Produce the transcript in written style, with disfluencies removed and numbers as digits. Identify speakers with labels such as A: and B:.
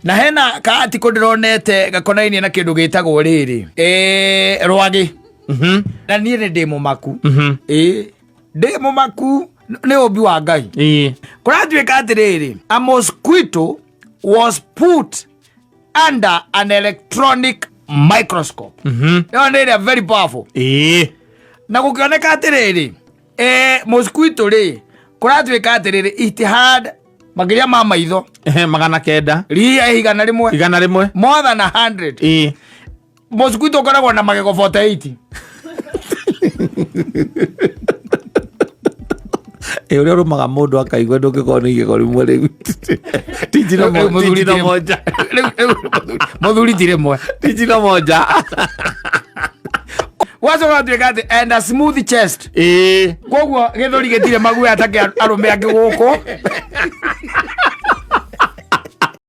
A: Na hena ka article ndĩronete gakonainie na kĩndũ gĩtagwo rĩrĩ, rwagĩ. Na niĩ nĩ ndĩ mũmaku. Ĩĩ, ndĩ mũmaku nĩ ũmbi wa Ngai. Kũratuĩka atĩrĩrĩ, a mosquito was put under an electronic microscope. Ĩyo nĩ ĩrĩa very powerful. Na gũkĩoneka atĩrĩrĩ, mosquito rĩ, kũratuĩka atĩrĩrĩ, it had makĩria ma maitho
B: Ehe, 900.
A: Ria 100.
B: 100.
A: More than 100. Mosquito ũkoragwo na magego 48.
B: Ĩ, ũrĩa ũrũmaga mũndũ akaigua ndũngĩkorwo nĩ igego rĩmwe rĩu. Ti njino
A: Rĩu
B: ti
A: mũthuri
B: njino
A: ti rĩmwe.
B: moja.
A: Rĩu mũthuri ti rĩmwe.
B: Ti njino moja.
A: Wacoka gũtuĩka atĩ and a smooth chest. Koguo gĩthũri gĩtirĩ maguoya ta kĩa arũme angĩ gũkũ.